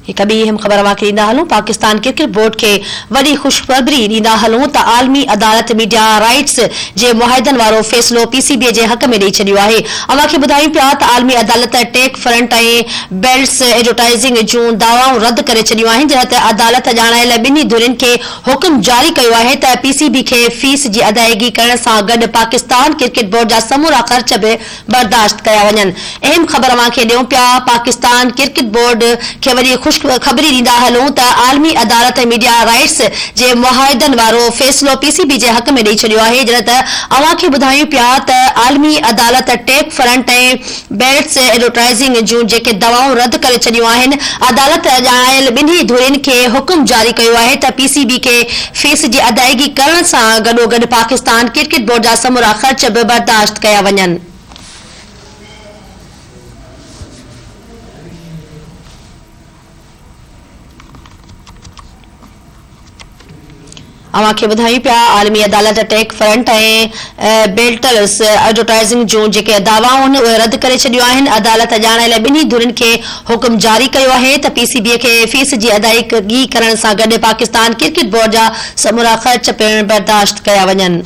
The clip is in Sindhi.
هڪ ٻي اهم خبر اوهان کي ڏيندا هلون، پاڪستان ڪرڪيٽ بورڊ کي وڏي خوشخبري ڏيندا هلون ته عالمي عدالت ميڊيا رائٽس جي معاهدن وارو فيصلو پي سي بي جي حق ۾ ڏئي ڇڏيو آهي. اوهان کي ٻڌايون پيا ته عالمي عدالت ٽيڪ فرنٽ ۽ بيلٽس ايڊورٽائزنگ جون دعوائون رد ڪري ڇڏيون آهن جڏهن ته عدالت ڄاڻايل ٻنهي ڌرين کي حڪم جاري ڪيو آهي ته پي سي بي کي فيس جي ادائيگي ڪرڻ سان گڏ پاڪستان ڪرڪيٽ بورڊ جا سمورا خرچ به برداشت ڪيا وڃن. اهم خبر اوهان کي ڏيون پيا پاڪستان ڪرڪيٽ بورڊ کي وڏي خوش خبري ڏيندا هلون ته عالمي عدالت ميڊيا رائٽس جي معاهدن وارو فيصلو پي سي بي جي حق ۾ ڏئي ڇڏيو آهي جڏهن ته اوهان کي ٻڌايون پيا ته عالمي عدالت ٽيڪ فرنٽ ۽ بيلٽس ايڊورٽائزنگ جون جيڪي دعوائون رد ڪري ڇڏيون آهن عدالت ڄاڻايل ٻنهي ڌرين کي حڪم جاري ڪيو آهي ته پي سي بي کي فيس جي ادائيگي ڪرڻ سان گڏوگڏ پاڪستان ڪرڪيٽ بورڊ جا سمورا خرچ به برداشت ڪيا وڃن. اوهان کي ٻڌايون پيا عالمي عدالت ٽيڪ فرنٽ ۽ بيلٽلس ايڊورٽائزنگ جون جيڪي دعوائون اهي رد ڪري ڇڏيون آهن، عدالت ڄاڻايل ٻنهي ڌرين کي حڪم جاري ڪيو آهي ته پي سي بي کي فيس جي ادائيگي ڪرڻ سان گڏ پاڪستان ڪرڪيٽ بورڊ جا سمورا خرچ پڻ برداشت ڪيا وڃن.